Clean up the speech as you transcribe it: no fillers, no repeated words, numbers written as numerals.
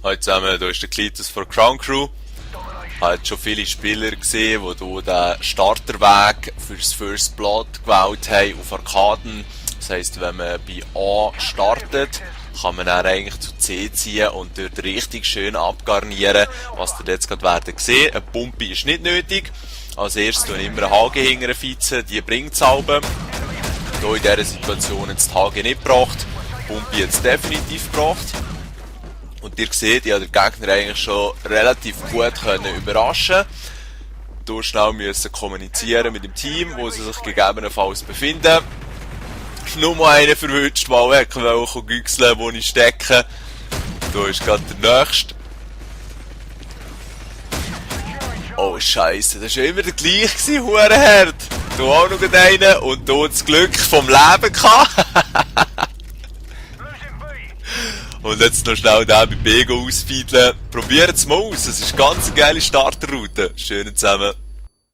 Hallo zusammen, hier ist der Klitus von Crown Crew. Ich habe jetzt schon viele Spieler gesehen, die hier den Starterweg für das First Blood gewählt haben auf Arkaden. Das heisst, wenn man bei A startet, kann man dann eigentlich zu C ziehen und dort richtig schön abgarnieren, was ihr jetzt gerade werden sehen. Eine Pumpe ist nicht nötig. Als erstes tue ich immer einen Haken hinter den Vize, die bringt es halbe. Hier in dieser Situation jetzt die Haken nicht gebracht, die Pumpe jetzt definitiv gebracht. Und ihr seht, ich konnte den Gegner eigentlich schon relativ gut überraschen. Hier schnell müssen kommunizieren mit dem Team, wo sie sich gegebenenfalls befinden. Nur mal einen verwünscht, mal weg, weil güchseln, wo ich stecke. Hier ist gerade der nächste. Oh Scheisse, das war ja immer der gleiche, Hurenherd. Hier auch noch einen und hier das Glück vom Leben gehabt. Und jetzt noch schnell den bei B ausfeideln. Probiert es mal aus, es ist eine ganz geile Starterroute. Schön zusammen.